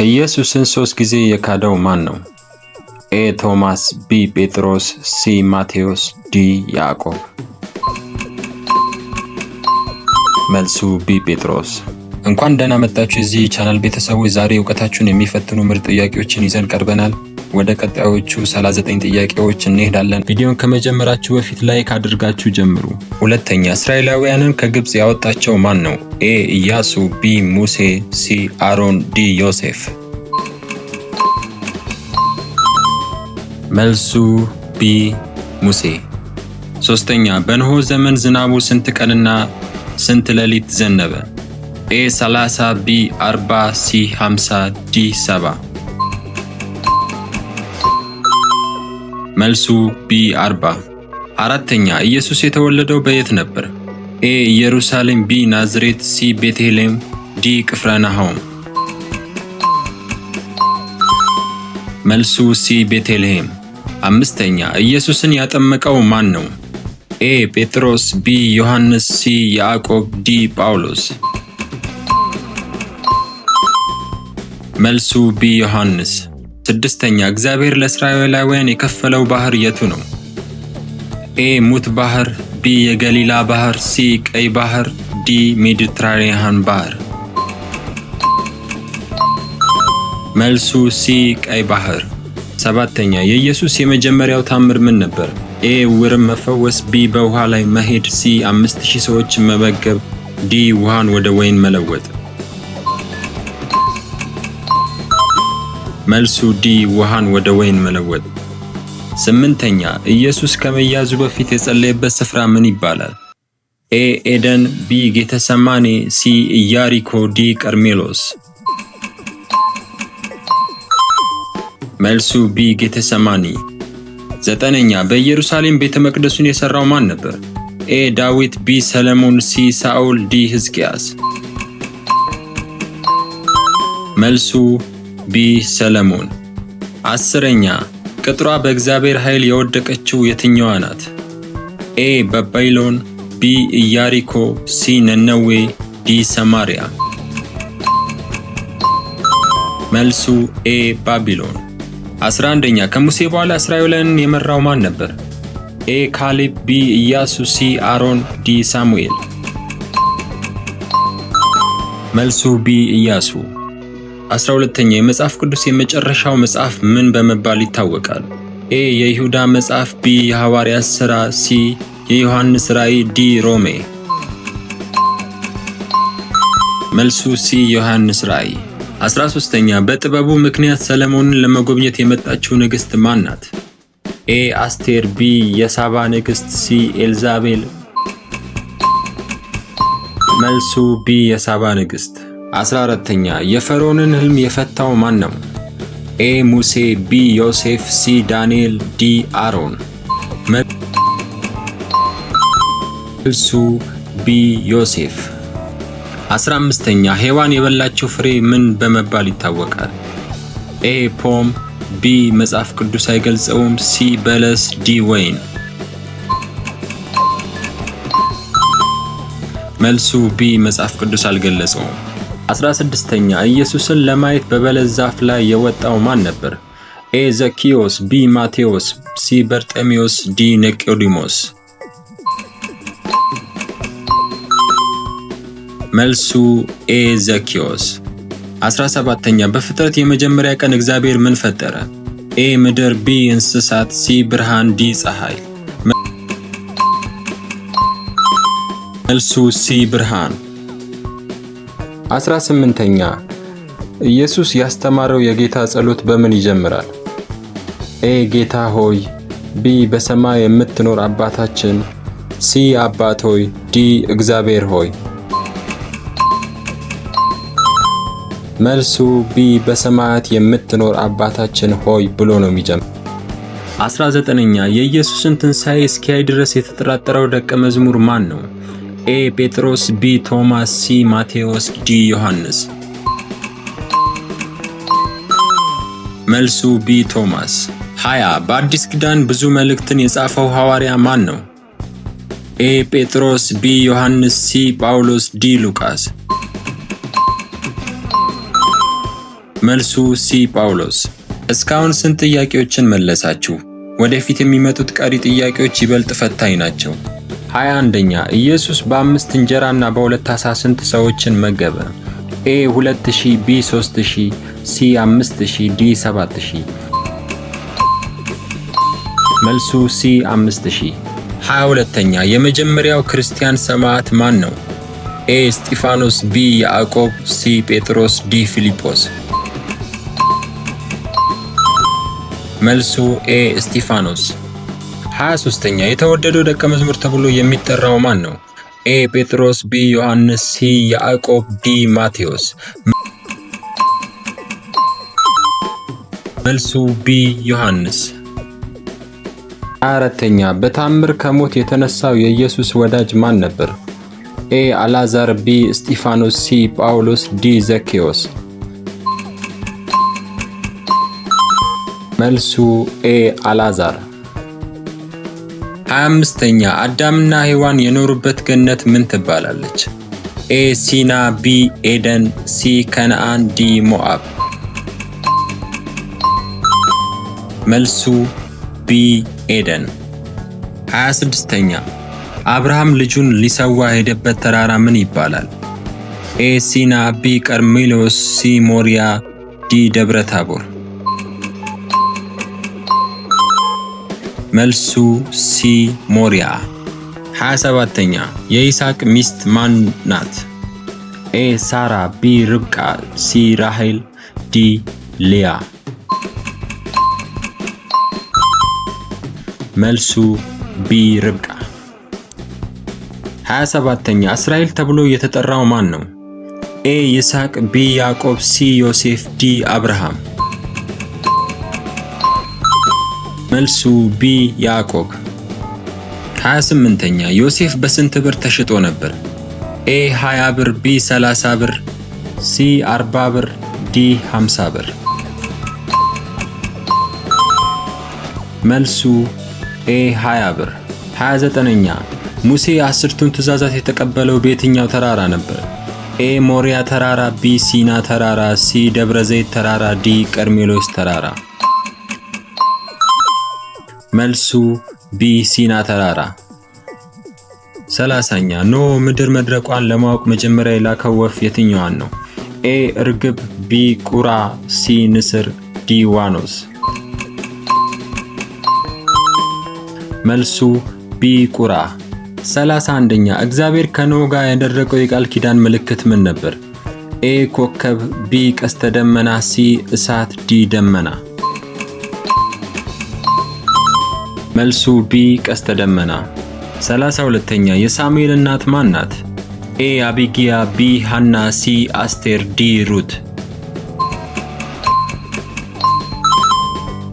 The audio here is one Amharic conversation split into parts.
ኢየሱስን ሦስት ጊዜ የካደው ማን ነው? A ቶማስ፣ B ጴጥሮስ፣ C ማቴዎስ፣ D ያዕቆብ። መልሱ B ጴጥሮስ። እንኳን ደህና መጣችሁ የዚህ ቻናል ቤተሰቦች። ዛሬ እውቀታችሁን የሚፈትኑ ምርጥ ጥያቄዎችን ይዘን ቀርበናል። ወደ ቀጣዮቹ 39 ጥያቄዎች እንሄዳለን። ቪዲዮን ከመጀመራችሁ በፊት like አድርጋችሁ ጀምሩ። ሁለተኛ፣ እስራኤላውያንን ከግብፅ ያወጣቸው ማን ነው? A ኢያሱ፣ B ሙሴ፣ C አሮን፣ D ዮሴፍ። መልሱ B ሙሴ። ሶስተኛ፣ በኖህ ዘመን ዝናቡ ስንት ቀንና ስንት ሌሊት ዘነበ? A 30፣ B 40፣ C 50፣ D 70። መልሱ B 40። አራተኛ፣ ኢየሱስ የተወለደው በየት ነበር? A ኢየሩሳሌም፣ B ናዝሬት፣ C ቤተልሔም፣ D ቅፍርናሆም። መልሱ C ቤተልሔም። አምስተኛ፣ ኢየሱስን ያጠመቀው ማን ነው? A ጴጥሮስ፣ B ዮሐንስ፣ C ያዕቆብ፣ D ጳውሎስ። መልሱ B ዮሐንስ። ስድስተኛ፣ እግዚአብሔር ለእስራኤላውያን የከፈለው ባህር የቱ ነው? A ሙት ባህር፣ B የገሊላ ባህር፣ C ቀይ ባህር፣ D ሜዲትራኒያን ባህር። መልሱ C ቀይ ባህር። ሰባተኛ፣ የኢየሱስ የመጀመሪያው ታምር ምን ነበር? A ዕውርን መፈወስ፣ B በውሃ ላይ መሄድ፣ C 5000 ሰዎችን መመገብ፣ D ውሃን ወደ ወይን መለወጥ። መልሱ D ውሃን ወደ ወይን መለወጥ። ስምንተኛ፣ ኢየሱስ ከመያዙ በፊት የጸለየበት ስፍራ ምን ይባላል? A ኤደን፣ B ጌተሰማኔ፣ C ኢያሪኮ፣ D ቀርሜሎስ። መልሱ B ጌተሰማኒ። ዘጠነኛ፣ በኢየሩሳሌም ቤተ መቅደሱን የሠራው ማን ነበር? A ዳዊት፣ B ሰለሞን፣ C ሳኦል፣ D ሕዝቅያስ። መልሱ B ሰለሞን። አስረኛ፣ ቅጥሯ በእግዚአብሔር ኃይል የወደቀችው የትኛዋ ናት? A ባቢሎን፣ B ኢያሪኮ፣ C ነነዌ፣ D ሰማሪያ። መልሱ A ባቢሎን። 11ኛ፣ ከሙሴ በኋላ እስራኤላውያንን የመራው ማን ነበር? A ካሌብ፣ B ኢያሱ፣ C አሮን፣ D ሳሙኤል። መልሱ B ኢያሱ። 12ኛ፣ የመጽሐፍ ቅዱስ የመጨረሻው መጽሐፍ ምን በመባል ይታወቃል? A የይሁዳ መጽሐፍ፣ B የሐዋርያት ሥራ፣ C የዮሐንስ ራእይ፣ D ሮሜ። መልሱ C ዮሐንስ ራእይ። 13ኛ፣ በጥበቡ ምክንያት ሰለሞንን ለመጎብኘት የመጣችው ንግሥት ማን ናት? A አስቴር፣ B የሳባ ንግሥት፣ C ኤልዛቤል። መልሱ B የሳባ ንግሥት። 14ኛ፣ የፈርዖንን ሕልም የፈታው ማን ነው? A ሙሴ፣ B ዮሴፍ፣ C ዳንኤል፣ D አሮን። መልሱ B ዮሴፍ። 15ኛ፣ ሔዋን የበላችው ፍሬ ምን በመባል ይታወቃል? A ፖም፣ B መጽሐፍ ቅዱስ አይገልጸውም፣ C በለስ፣ D ወይን። መልሱ B መጽሐፍ ቅዱስ አልገለጸውም። 16ኛ፣ ኢየሱስን ለማየት በበለስ ዛፍ ላይ የወጣው ማን ነበር? A ዘኪዮስ፣ B ማቴዎስ፣ C በርጤሜዎስ፣ D ኒቆዲሞስ። መልሱ A ዘኪዮስ። 17ኛ፣ በፍጥረት የመጀመሪያ ቀን እግዚአብሔር ምን ፈጠረ? A ምድር፣ B እንስሳት፣ C ብርሃን፣ D ፀሐይ። መልሱ C ብርሃን። 18ኛ፣ ኢየሱስ ያስተማረው የጌታ ጸሎት በምን ይጀምራል? A ጌታ ሆይ፣ B በሰማይ የምትኖር አባታችን፣ C አባት ሆይ፣ D እግዚአብሔር ሆይ። መልሱ B በሰማያት የምትኖር አባታችን ሆይ ብሎ ነው የሚጀምረው። 19ኛ፣ የኢየሱስን ትንሣኤ እስኪያይ ድረስ የተጠራጠረው ደቀ መዝሙር ማን ነው? A ጴጥሮስ፣ B ቶማስ፣ C ማቴዎስ፣ D ዮሐንስ። መልሱ B ቶማስ። 20፣ በአዲስ ኪዳን ብዙ መልእክትን የጻፈው ሐዋርያ ማን ነው? A ጴጥሮስ፣ B ዮሐንስ፣ C ጳውሎስ፣ D ሉቃስ። መልሱ C ጳውሎስ። እስካሁን ስንት ጥያቄዎችን መለሳችሁ? ወደፊት የሚመጡት ቀሪ ጥያቄዎች ይበልጥ ፈታኝ ናቸው። 21ኛ፣ ኢየሱስ በአምስት እንጀራና በሁለት ዓሣ ስንት ሰዎችን መገበ? A 2000፣ B 3000፣ C 5000፣ D 7000። መልሱ C 5000። 22ኛ፣ የመጀመሪያው ክርስቲያን ሰማዕት ማን ነው? A እስጢፋኖስ፣ B ያዕቆብ፣ C ጴጥሮስ፣ D ፊልጶስ። መልሱ A እስጢፋኖስ። 23ኛ፣ የተወደደው ደቀ መዝሙር ተብሎ የሚጠራው ማን ነው? A ጴጥሮስ፣ B ዮሐንስ፣ C ያዕቆብ፣ D ማቴዎስ። መልሱ B ዮሐንስ። 24ኛ፣ በታምር ከሞት የተነሳው የኢየሱስ ወዳጅ ማን ነበር? A አልዓዛር፣ B እስጢፋኖስ፣ C ጳውሎስ፣ D ዘኬዎስ። መልሱ A አልዓዛር። 25ኛ፣ አዳምና ሔዋን የኖሩበት ገነት ምን ትባላለች? A ሲና፣ B ኤደን፣ C ከነአን፣ D ሞአብ። መልሱ B ኤደን። 26ኛ፣ አብርሃም ልጁን ሊሰዋ የሄደበት ተራራ ምን ይባላል? A ሲና፣ B ቀርሜሎስ፣ C ሞሪያ፣ D ደብረ ታቦር። መልሱ C ሞሪያ። 27ኛ፣ የይስሐቅ ሚስት ማን ናት? A ሳራ፣ B ርብቃ፣ C ራሄል፣ D ሊያ። መልሱ B ርብቃ። 27ኛ፣ እስራኤል ተብሎ የተጠራው ማን ነው? A ይስሐቅ፣ B ያዕቆብ፣ C ዮሴፍ፣ D አብርሃም። መልሱ B ያዕቆብ። 28ኛ፣ ዮሴፍ በስንት ብር ተሽጦ ነበር? A 20 ብር፣ B 30 ብር፣ C 40 ብር፣ D 50 ብር። መልሱ A 20 ብር። 29ኛ፣ ሙሴ አስርቱን ትእዛዛት የተቀበለው በየትኛው ተራራ ነበር? A ሞሪያ ተራራ፣ B ሲና ተራራ፣ C ደብረ ዘይት ተራራ፣ D ቀርሜሎስ ተራራ። መልሱ B ሲና ተራራ። 30ኛ፣ ኖህ ምድር መድረቋን ለማወቅ መጀመሪያ የላከው ወፍ የትኛዋን ነው? A እርግብ፣ B ቁራ፣ C ንስር፣ D ዋኖስ። መልሱ B ቁራ። 31ኛ፣ እግዚአብሔር ከኖህ ጋር ያደረገው የቃል ኪዳን ምልክት ምን ነበር? A ኮከብ፣ B ቀስተ ደመና፣ C እሳት፣ D ደመና። መልሱ B ቀስተ ደመና። 32ኛ፣ የሳሙኤል እናት ማን ናት? A አቢጊያ፣ B ሃና፣ C አስቴር፣ D ሩት።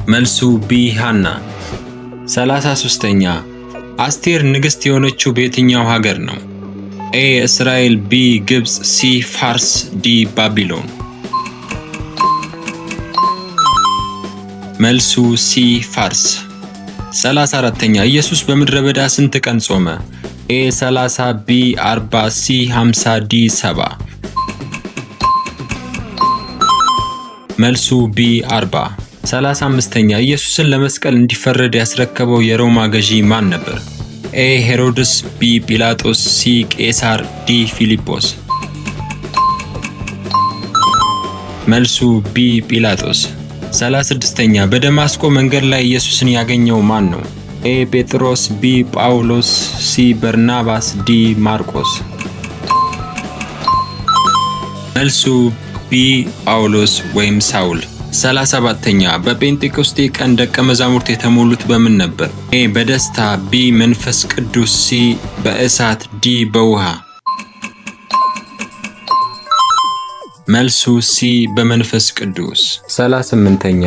መልሱ B ሃና። 33ኛ፣ አስቴር ንግሥት የሆነችው በየትኛው ሀገር ነው? A እስራኤል፣ B ግብፅ፣ C ፋርስ፣ D ባቢሎን። መልሱ C ፋርስ። 34ኛ፣ ኢየሱስ በምድረ በዳ ስንት ቀን ጾመ? A 30፣ B 40፣ C 50፣ D 70። መልሱ B 40። 35ኛ፣ ኢየሱስን ለመስቀል እንዲፈረድ ያስረከበው የሮማ ገዢ ማን ነበር? A ሄሮድስ፣ B ጲላጦስ፣ C ቄሳር፣ D ፊልጶስ። መልሱ B ጲላጦስ። 36ኛ፣ በደማስቆ መንገድ ላይ ኢየሱስን ያገኘው ማን ነው? A ጴጥሮስ፣ B ጳውሎስ፣ C በርናባስ፣ D ማርቆስ። መልሱ B ጳውሎስ ወይም ሳውል። 37ኛ፣ በጴንጤቆስጤ ቀን ደቀ መዛሙርት የተሞሉት በምን ነበር? A በደስታ፣ B መንፈስ ቅዱስ፣ C በእሳት፣ D በውሃ። መልሱ C በመንፈስ ቅዱስ። 38ኛ፣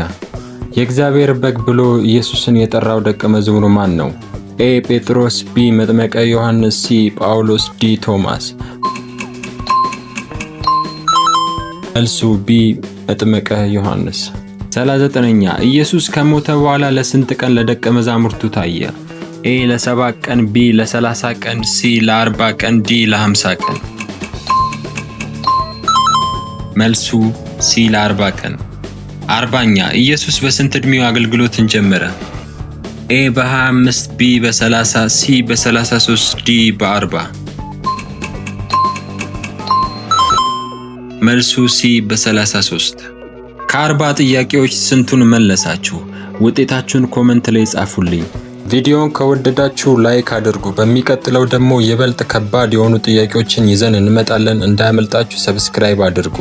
የእግዚአብሔር በግ ብሎ ኢየሱስን የጠራው ደቀ መዝሙር ማን ነው? A ጴጥሮስ፣ B መጥምቀ ዮሐንስ፣ C ጳውሎስ፣ D ቶማስ። መልሱ B መጥምቀ ዮሐንስ። 39ኛ፣ ኢየሱስ ከሞተ በኋላ ለስንት ቀን ለደቀ መዛሙርቱ ታየ? A ለ7 ቀን፣ B ለ30 ቀን፣ C ለ40 ቀን፣ D ለ50 ቀን። መልሱ C ለ40 ቀን። 40ኛ፣ ኢየሱስ በስንት ዕድሜው አገልግሎትን ጀመረ? A በ25፣ B በ30፣ C በ33፣ D በ40። መልሱ C በ33። ከ40 ጥያቄዎች ስንቱን መለሳችሁ? ውጤታችሁን comment ላይ ጻፉልኝ። ቪዲዮውን ከወደዳችሁ like አድርጉ። በሚቀጥለው ደግሞ ይበልጥ ከባድ የሆኑ ጥያቄዎችን ይዘን እንመጣለን። እንዳያመልጣችሁ subscribe አድርጉ።